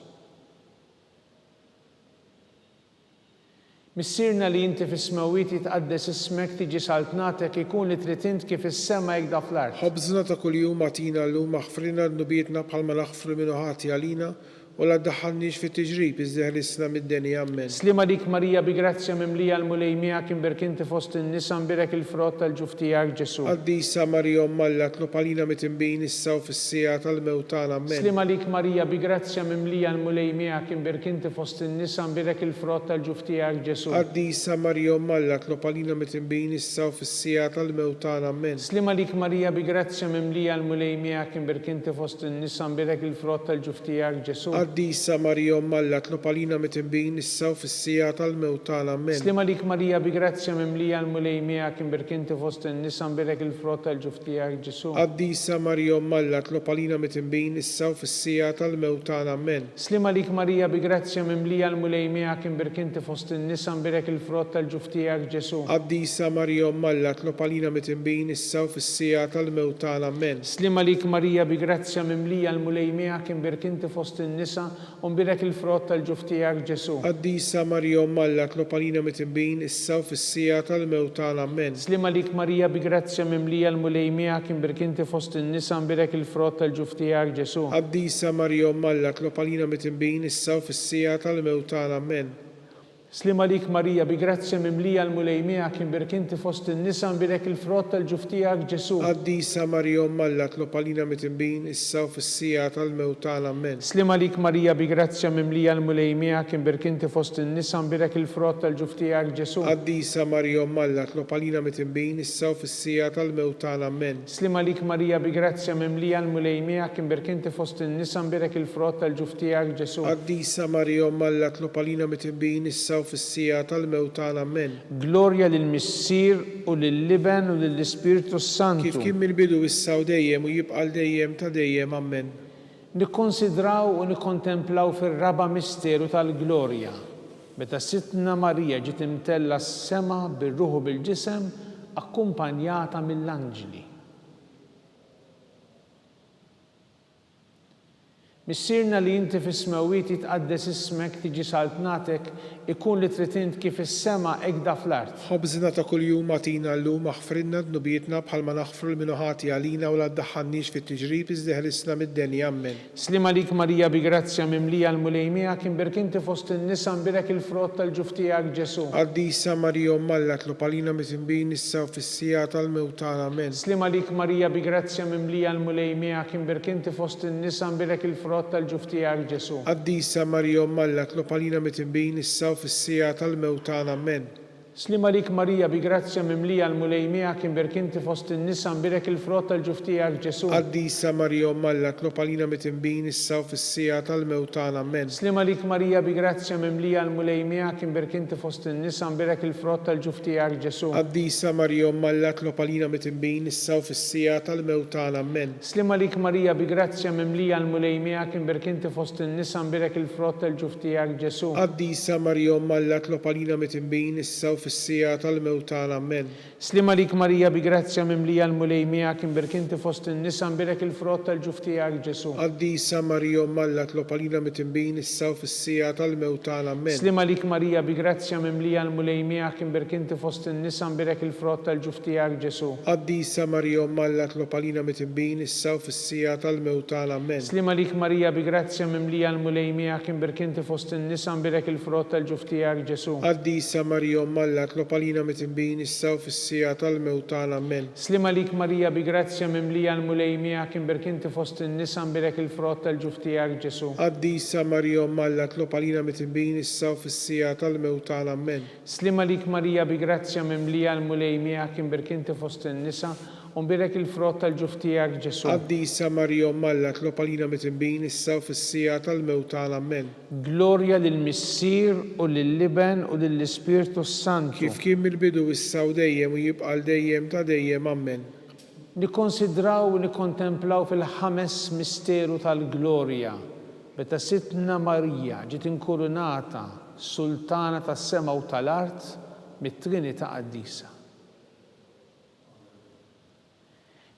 Missierna li inti fis-smewwiet jitqaddes ismek tiġi saltnatek ikun li trid int kif fis-sema hekk da fl-art. Ħobżna ta' kuljum agħtina llum aħfrilna dnubietna bħalma naħfru lil min hu ħati għalina U la ddaħħalniex fit-tiġrib, iżda eħlisna mid-deni. Ammen. Sliem għalik Marija bi grazzja mimlija l-Mulej miegħek imbierk inti fost in-nisa mbierek il-frott tal-ġuf tiegħek Ġesù. Qaddisa Marija Omm Alla tlob għalina mitinbin issa u fis-siegħa tal-mewt tagħna. Ammen. Sliem għalik Marija bi grazzja mimlija l-Mulej miegħek imbierk inti fost in-nisa mbierek il-frott tal-ġuf tiegħek Ġesù. Qaddisa Marija Omm Alla tlob għalina mitinbin issa u fis-siegħa tal-mewt tagħna. Ammen. Sliem għalik Marija bi grazzja mimlija l-Mulej miegħek imbierk inti fost in-nisa mbierek il-frott tal-ġuf tiegħek, Ġesù. Qaddisa Marija Omm Alla tlob għalina mitinbin issa u fis-siegħa tal-mewt tagħna. Ammen. Sliem għalik Marija bi grazzja mimlija l-Mulej miegħek imbierk inti fost in-nisa mbierek il-frott tal-ġuf tiegħek, Ġesù. Qaddisa Marija Omm Alla tlob għalina mitinbin issa u fis-siegħa tal-mewt tagħna. Ammen. Sliem għalik Marija bi grazzja mimlija l-Mulej miegħek imbierk inti fost in-nisa mbierek il-frott tal-ġuf tiegħek, Ġesù. Qaddisa Marija Omm Alla tlob għalina mitinbin issa u fis-siegħa tal-mewt tagħna. Ammen. Sliem għalik Marija bi grazzja mimlija l-Mulej miegħek imbierk inti fost in-nisa. in-nisa, u mbierek il-frott tal-ġuf tiegħek, Ġesù. Qaddisa Marija Omm Alla, tlob għalina mitinbin, issa u fis-siegħa tal-mewt tagħna. Ammen. Sliem għalik Marija bi grazzja mimlija l-Mulej miegħek, imbierk inti fost in-nisa, mbierek il-frott tal-ġuf tiegħek, Ġesù. Qaddisa Marija Omm Alla, tlob għalina mitinbin, issa u fis-siegħa tal-mewt tagħna. Ammen. Sliem għalik Marija, bi grazzja mimlija l-Mulej miegħek, imbierk inti fost in-nisa, imbierek il-frott tal-ġuf tiegħek, Ġesù. Qaddisa Marija Omm Alla, tlob għalina mitinbin, issa u fis-siegħa tal-mewt tagħna. Ammen. Sliem għalik Marija, bi grazzja mimlija l-Mulej miegħek, imbierk inti fost in-nisa, imbierek il-frott tal-ġuf tiegħek, Ġesù. Qaddisa Marija Omm Alla, tlob għalina mitinbin, issa u fis-siegħa tal-mewt tagħna. Ammen. Sliem għalik Marija, bi grazzja mimlija l-Mulej miegħek, imbierk inti fost in-nisa, mbierek il-frott tal-ġuf tiegħek, Ġesù. Qaddisa Marija Omm Alla tlob għalina mitinbin issa u fis-siegħa tal-mewt tagħna. Ammen. Glorja lill-Missier u lill-Iben u lill-Ispirtu s-Santu. Kif kien mill-bidu issa u dejjem u jibqa' għal dejjem ta' dejjem. Ammen. Nikkonsidraw u nikkontemplaw fir-raba' misteru tal-glorja, meta Sidtna Marija ġiet imtellgħa s-sema bir-ruħ u bil-ġisem akkumpanjata mill-anġli. Missierna li inti fis-smewwiet jitqaddes ismek, tiġi saltnatek, ikun li trid int kif fis-sema hekk da fl-art. Ħobżna ta' kuljum agħtina llum, aħfrilna dnubietna bħalma naħfru 'l min hu ħati għalina u la ddaħħalniex fit-tiġrib iżda eħlisna mid-deni. Ammen. Sliem għalik Marija bi grazzja mimlija l-Mulej miegħek imbierk inti fost in-nisa mbierek il-frott tal-ġuf tiegħek Ġesù. Qaddisa Marija Omm Alla tlob għalina midinbin issa u fis-siegħa tal-mewt tagħna. Ammen. Sliem għalik Marija bi grazzja mimlija l-Mulej miegħek imbierk inti fost in-nisa mbierek il-frott tal-ġuf tiegħek Ġesù. Qaddisa Marija Omm Alla tlob għalina midinbin issa u fis-siegħa tal-mewt tagħna. Ammen. Sliem għalik Marija bi grazzja mimlija l-Mulej miegħek imbierk inti fost in-nisa mbierek il-frott tal-ġuf tiegħek Ġesù. Qaddisa Marija Omm Alla tlob għalina midinbin issa u fis-siegħa tal-mewt tagħna. Ammen. Sliem għalik Marija bi grazzja mimlija l-Mulej miegħek imbierk inti fost in-nisa mbierek il-frott tal-ġuf tiegħek Ġesù. Qaddisa Marija Omm Alla tlob għalina midinbin issa u fis-siegħa tal-mewt tagħna. Ammen. Sliem għalik Marija bi grazzja mimlija l-Mulej miegħek imbierk inti fost in-nisa mbierek il-frott tal-ġuf tiegħek Ġesù. Qaddisa Marija Omm Alla tlob għalina midinbin issa u fis-siegħa tal-mewt tagħna. Ammen. Sliem għalik Marija bi grazzja mimlija l-Mulej miegħek imbierk inti fost in-nisa mbierek il-frott tal-ġuf tiegħek Ġesù. Qaddisa Marija Omm Alla tlob għalina midinbin issa u fis-siegħa tal-mewt tagħna. Ammen. Sliem għalik Marija bi grazzja mimlija l-Mulej miegħek imbierk inti fost in-nisa mbierek il-frott tal-ġuf tiegħek Ġesù. Qaddisa Marija Omm Alla tlob għalina midinbin issa u fis-siegħa tal-mewt tagħna. Ammen. Sliem għalik Marija bi grazzja mimlija l-Mulej miegħek imbierk inti fost in-nisa mbierek il-frott tal-ġuf tiegħek Ġesù. Qaddisa Marija Omm Alla tlob għalina midinbin issa u fis-siegħa tal-mewt tagħna. Ammen. Sliem għalik Marija bi grazzja mimlija l-Mulej miegħek imbierk inti fost in-nisa mbierek il-frott tal-ġuf tiegħek Ġesù. Qaddisa Marija Omm Alla tlob għalina midinbin issa u fis-siegħa tal-mewt tagħna. Ammen. Sliem għalik Marija bi grazzja mimlija l-Mulej miegħek imbierk inti fost in-nisa u mbierek il-frott tal-ġuf tiegħek Ġesù. Qaddisa Marija Omm Alla tlob għalina midinbin issa u fis-siegħa tal-mewt tagħna. Ammen. Glorja lill-Missier u lill-Iben u lill-Ispirtu s-Santu. Kif kien mill-bidu issa u dejjem u jibqa' għal dejjem ta' dejjem. Ammen. Nikkonsidraw u nikkontemplaw fil-ħames misteru tal-glorja, meta Sidtna Marija ġiet inkurunata Sultana tas-sema u tal-art mit-Trinità Qaddisa.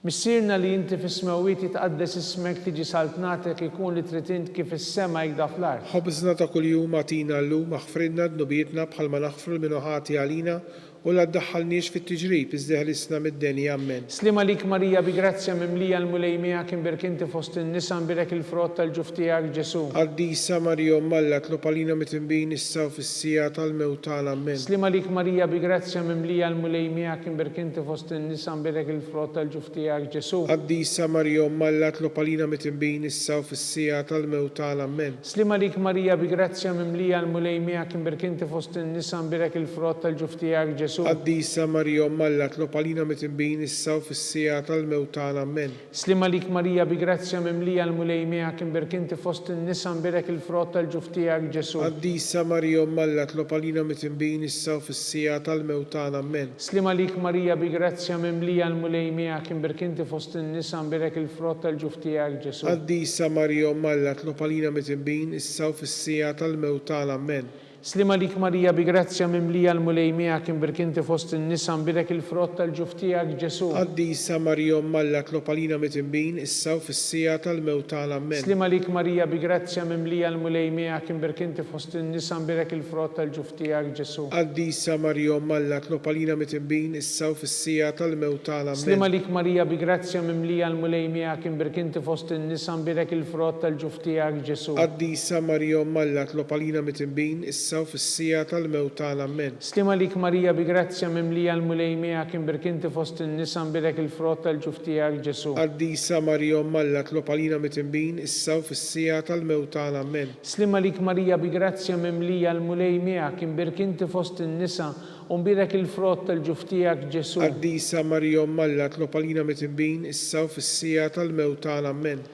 Missierna li inti fis-smewwiet jitqaddes ismek tiġi saltnatek ikun li trid int kif fis-sema hekk da fl-art. Ħobżna ta' kuljum agħtina llum aħfrilna dnubietna bħalma naħfru 'l min hu ħati għalina U la ddaħħalniex fit-tiġrib, iżda eħlisna mid-deni. Ammen. Sliem għalik Marija bi grazzja mimlija l-Mulej miegħek imbierk inti fost in-nisa mbierek il-frott tal-ġuf tiegħek Ġesù. Qaddisa Marija Omm Alla tlob għalina midinbin issa u fis-siegħa tal-mewt tagħna. Ammen. Sliem għalik Marija bi grazzja mimlija l-Mulej miegħek imbierk inti fost in-nisa mbierek il-frott tal-ġuf tiegħek Ġesù. Qaddisa Marija Omm Alla tlob għalina midinbin issa u fis-siegħa tal-mewt tagħna. Ammen. Sliem għalik Marija bi grazzja mimlija l-Mulej miegħek imbierk inti fost in-nisa mbierek il-frott tal-ġuf tiegħek Ġesù. Qaddisa Marija Omm Alla tlob għalina midinbin issa u fis-siegħa tal-mewt tagħna Ammen. Sliem għalik Marija bi grazzja mimlija l-Mulej miegħek imbierk inti fost in-nisa mbierek il-frott tal-ġuf tiegħek Ġesù. Qaddisa Marija Omm Alla tlob għalina midinbin issa u fis-siegħa tal-mewt tagħna Ammen. Sliem għalik Marija bi grazzja mimlija l-Mulej miegħek imbierk inti fost in-nisa mbierek il-frott tal-ġuf tiegħek Ġesù. Qaddisa Marija Omm Alla tlob għalina midinbin issa u fis-siegħa tal-mewt tagħna. Ammen. Sliem għalik Marija bi grazzja mimlija l-Mulej miegħek imbierk inti fost in-nisa mbierek il-frott tal-ġuf tiegħek Ġesù. Qaddisa Marija Omm Alla tlob għalina mitinbin issa u fis-siegħa tal-mewt tagħna Ammen. Sliem għalik Marija bi grazzja mimlija l-Mulej miegħek imbierk inti fost in-nisa mbierek il-frott tal-ġuf tiegħek Ġesù. Qaddisa Marija Omm Alla tlob għalina mitinbin issa u fis-siegħa tal-mewt tagħna Ammen. Sliem għalik Marija bi grazzja mimlija l-Mulej miegħek imbierk inti fost in-nisa mbierek il-frott tal-ġuf tiegħek Ġesù. Qaddisa Marija Omm Alla tlob għalina mitinbin issa u fis-siegħa tal-mewt tagħna Ammen. Sliem għalik Marija bi grazzja mimlija l-Mulej miegħek imbierk inti fost in-nisa mbierek il-frott tal-ġuf tiegħek Ġesù. Qaddisa Marija Omm Alla tlob għalina mitinbin issa u fis-siegħa tal-mewt tagħna Ammen. Sliem għalik Marija bi grazzja mimlija l-Mulej miegħek imbierk inti fost in-nisa u mbierek il-frott tal-ġuf tiegħek Ġesù. Qaddisa Marija Omm Alla tlob għalina mitinbin issa u fis-siegħa tal-mewt tagħna Ammen.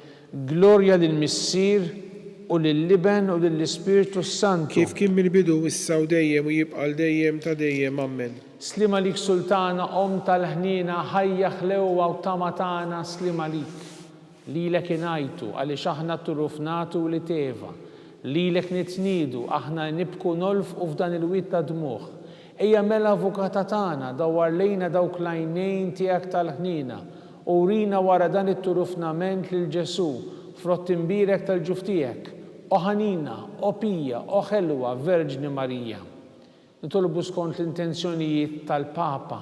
Glorja lill-Missier, u lill-Iben, u lill-Ispirtu s-Santu. Kif kien mill-bidu, issa u dejjem u jibqa' għal dejjem ta' dejjem. Ammen. Sliem għalik Sultana, Omm tal-ħniena, ħajja, ħlewwa u tama tagħna, sliem għalik. Lilek ingħajtu, għaliex aħna t-turuf nagħtu wlied Eva. Lilek nitniedu, aħna li nibku u nolfqu f'dan il-wied ta' dmugħ. Ejja mela Avukata tagħna, dawwar lejna dawk l-għajnejn tiegħek tal-ħniena, u wrina wara dan it-turufnament lil Ġesù, frott imbierek tal-ġuf tiegħek. O ħanina, o pija, o ħelwa Verġni Marija. Nitolbu skont l-intenzjonijiet tal-Papa.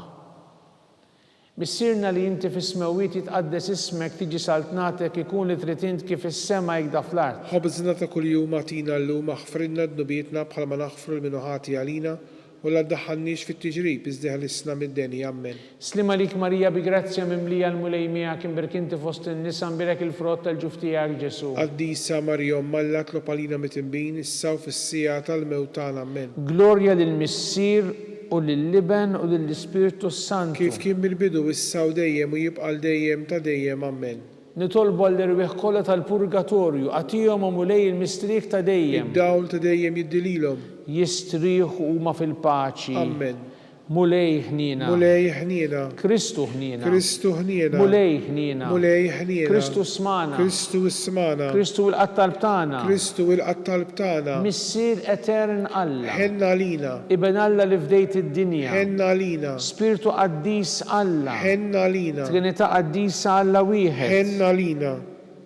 Missierna li inti fis-smewwiet jitqaddes ismek tiġi saltnatek ikun li trid int kif fis-sema hekda fl-art. Ħobżna ta' kuljum agħtina llum aħfrilna dnubietna bħalma naħfru 'l min hu ħati għalina u la ddaħħalniex fit-tiġrib iżda eħlisna mid-deni. Ammen. Sliem għalik Marija bi grazzja mimlija l-Mulej miegħek imbierk inti fost in-nisa mbierek il-frott tal-ġuf tiegħek Ġesù. Qaddisa Marija Omm Alla tlob għalina mitinbin issa u fis-siegħa tal-mewt tagħna. Ammen. Glorja lill-Missier u lill-Iben u lill-Ispirtu s-Santu. Kif kien mill-bidu, issa u dejjem u jibqa' għal dejjem ta' dejjem. Ammen. Nitolbu għall-erwieħ kollha tal-purgatorju, agħtihom, o Mulej, il-mistrieħ ta' dejjem. Id-dawl ta' dejjem jiddi lilhom. Jistrieħu huma fil-paċi. Ammen. Mulej ħniena. Mulej ħniena. Kristu ħniena. Kristu ħniena. Mulej ħniena. Mulej ħniena. Kristu smagħna. Kristu ismagħna. Kristu ilqa' t-talb tagħna. Kristu ilqa' t-talb tagħna. Missier etern Alla. Ħenn għalina. Iben Alla li fdejt id-dinja. Ħenn għalina. Spirtu qaddis Alla. Ħenn għalina. Trinità qaddisa Alla wieħed. Ħenn għalina.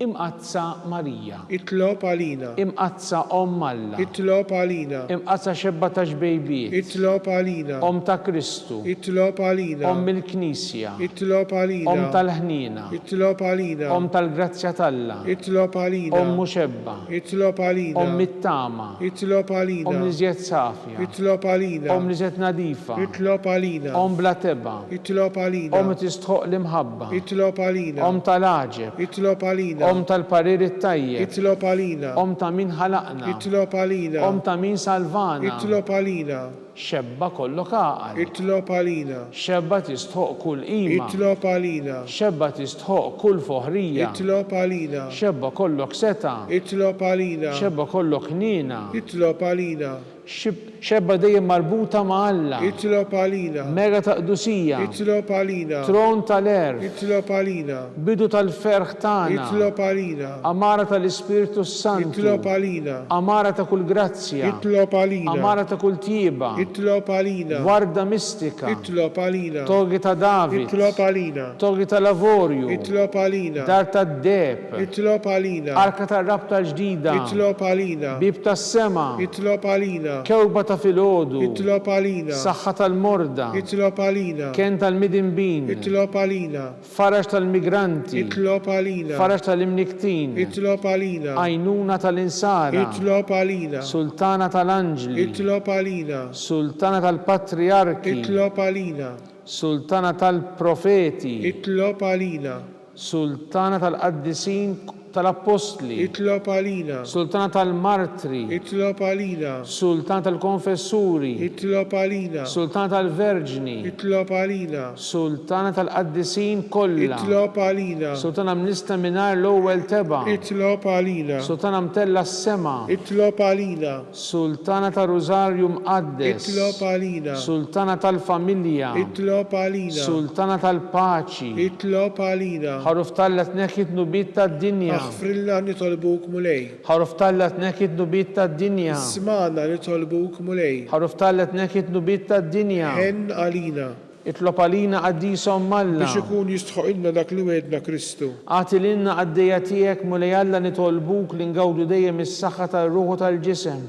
Imqaddsa Marija. Itlob għalina. Imqaddsa Omm Alla. Itlob għalina. Imqaddsa Xebba ta' Xbejbiet. Itlob għalina. Omm ta' Kristu. Itlob għalina. Omm il-Knisja. Itlob għalina. Omm tal-ħniena. Itlob għalina. Omm tal-grazzja t'Alla. Itlob għalina. Omm u xebba. Itlob għalina. Omm it-tama. Itlob għalina. Omm l-iżjed safja. Itlob għalina. Omm l-iżjed nadifa. Itlob għalina. Omm bla tebgħa. Itlob għalina. Omm li tistħoqq l-imħabba. Itlob għalina. Omm tal-għaġeb. Itlob għalina. Omm tal-parir it-tajjeb. Itlob għalina. Omm ta' min ħalaqna. Itlob għalina. Omm ta' min salvana. Itlob għalina. Xebba kollok għaqal. Itlob għalina. Xebba tistħoqq kull qima. Itlob għalina. Xebba tistħoqq kull foħrija. Itlob għalina. Xebba kollok setgħa. Itlob għalina. Xebba kollok ħniena. Itlob għalina. Xebba dejjem marbuta ma' Alla. Itlob għalina. Mera ta' qdusija. Itlob għalina. Tron tal-għerf. Itlob għalina. Bidu tal-ferħ tagħna. Itlob għalina. Għamara tal-Ispirtu s-Santu. Itlob għalina. Għamara ta' kull grazzja. Itlob għalina. Għamara ta' kull tjieba. Itlob għalina. Warda mistika. Itlob għalina. Torri ta' David. Itlob għalina. Torri tal-avorju. Itlob għalina. Dar tad-deheb. Itlob għalina. Arka tar-rabta l-ġdida. Itlob għalina. Bieb tas-sema. Itlob għalina. Kewkba ta' filgħodu. Itlob għalina. Saħħa tal-morda. Itlob għalina. Kenn tal-midinbin. Itlob għalina. Faraġ tal-migranti. Itlob għalina. Faraġ tal-imnikktin. Itlob għalina. Għajnuna tal-insara. Itlob għalina. Sultana tal-anġli. Itlob għalina. Sultana tal-patrijarki. Itlob għalina. Sultana tal-profeti. Itlob għalina. Sultana tal-qaddisin tal-appostli. Itlob għalina. Sultana tal-martri. Itlob għalina. Sultana tal-konfessuri. Itlob għalina. Sultana tal-verġni. Itlob għalina. Sultana tal-qaddisin kollha. Itlob għalina. Sultana mnissla mingħajr l-ewwel tebgħa. Itlob għalina. Sultana mtellgħa s-sema. Itlob għalina. Sultana tar-Rużarju Mqaddes. Itlob għalina. Sultana tal-familja. Itlob għalina. Sultana tal-paċi. Itlob għalina. Ħaruf t'Alla tneħħi d-dnubiet tad-dinja. Aħfrilna nitolbuk, Mulej. Ħaruf t'Alla tneħħi d-dnubiet tad-dinja. Ismagħna nitolbuk, Mulej. Ħaruf t'Alla tneħħi d-dnubiet tad-dinja. Ħenn għalina. Itlob għalina qaddisa Omm Alla. Biex ikun jistħoqilna dak li wegħedna Kristu. Agħti lilna qaddejja tiegħek, Mulej Alla nitolbuk li ngawdu dejjem is-saħħa tar-ruħ u tal-ġisem,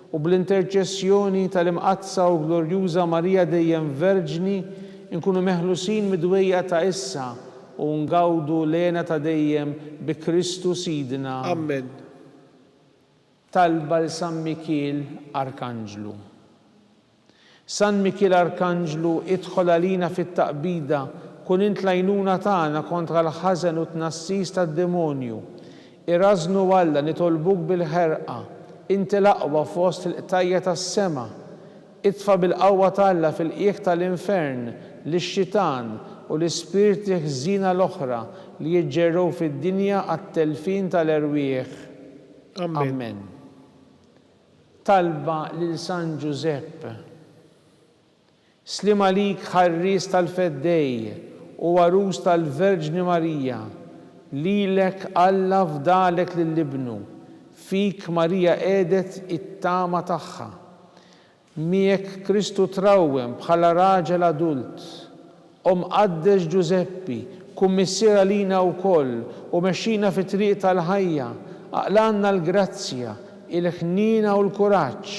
u bl-interċessjoni tal-Imqaddsa u Glorjuża Marija dejjem Verġni nkunu meħlusin mid-dwejjaq ta' issa u ngawdu l-hena ta' dejjem bi Kristu Sidna. Ammen. Talba 'l San Mikiel Arkanġlu. San Mikiel Arkanġlu, idħol għalina fit-taqbida, kun int l-għajnuna tagħna kontra l-ħażen u t-tnassis tad-demonju. Irażżnu Alla, nitolbuk bil-ħerqa, inti l-aqwa fost il-qtajja' tas-sema. Itfa' bil-qawwa ta' Alla fil-qiegħ tal-infern lix-xitan u l-ispirti ħżiena l-oħra li jiġġerrew fid-dinja għat-telfien tal-erwieħ. Ammen. Ammen. Talba lil San Ġużepp. Sliem għalik ħarries tal-Feddej u għarus tal-Verġni Marija, lilek Alla fdalek lil Ibnu, fik Marija qiegħdet it-tama tagħha. Miegħek Kristu trawwem bħala raġel adult. O Mqaddes Ġużeppi, kun missier għalina wkoll u mexxina fit-triq tal-ħajja, aqlgħalna l-grazzja, il-ħniena u l-kuraġġ,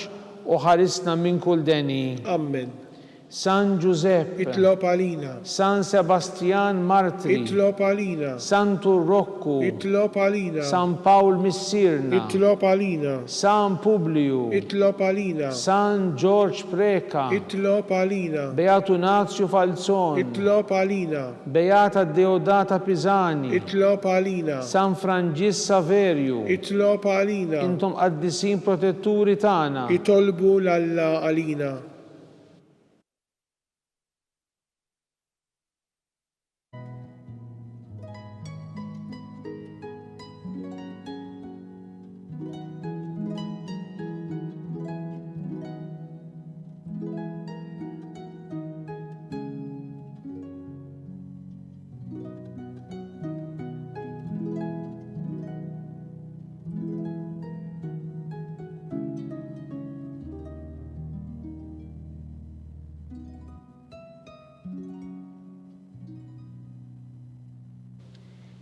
u ħarisna minn kull deni. Ammen. San Ġużepp. Itlob għalina. San Sebastjan Martri. Itlob għalina. Santu Rokku. Itlob għalina. San Pawl Missierna. Itlob għalina. San Publiju. Itlob għalina. San Ġorġ Preca. Itlob għalina. Beatu Nazju Falzon. Itlob għalina. Beata Deodata Pisani. Itlob għalina. San Franġisk Saverju. Itlob għalina. Intom qaddisin protetturi tagħna. Itolbu 'l Alla għalina.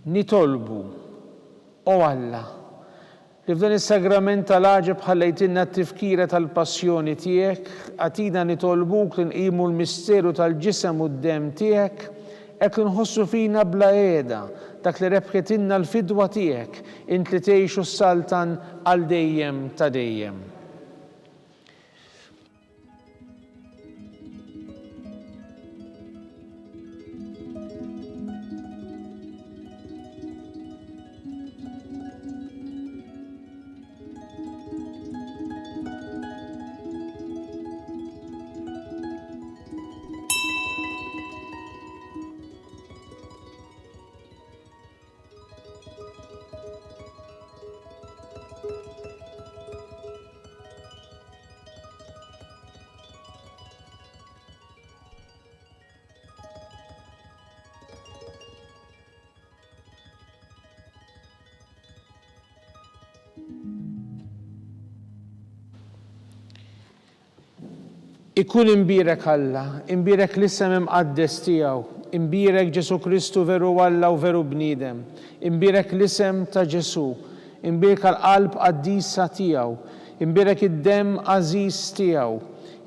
Nitolbu, O Alla, li f'dan is-sagrament tal-għaġeb ħallejtilna t-tifkira tal-passjoni tiegħek, agħtina nitolbuk li nqimu l-misteru tal-ġisem u d-demm tiegħek, hekk li nħossu fina bla qiegħda dak li rebħitilna l-fidwa tiegħek, int li tgħix u ssaltan għal dejjem ta' dejjem. Ikun imbierek Alla, imbierek l-isem imqaddes tiegħu, imbierek Ġesù Kristu veru Alla u veru bniedem, imbierek l-isem ta' Ġesù, imbierka l-qalb qaddisa tiegħu, imbierek id-demm għażiż tiegħu,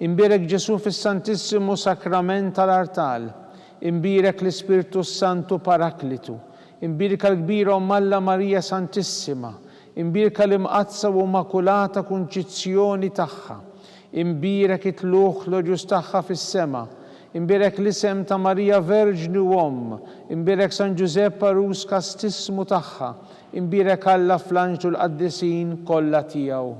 imbierek Ġesù fis-Santissimu Sakrament tal-artal, imbierek l-Ispirtu s-Santu Paraklitu, imbierka l-kbira Omm Alla Marija Santissima, Imbierka l-Imqaddsa u Immakulata Kunċizzjoni tagħha. Imbierek it-tlugħ glorjuż tagħha fis-sema. Imbierek l-isem ta' Marija Verġni u Omm. Imbierek San Ġużepp għarus kastissmu tagħha. Imbierek Alla fl-anġli u l-qaddisin kollha tiegħu.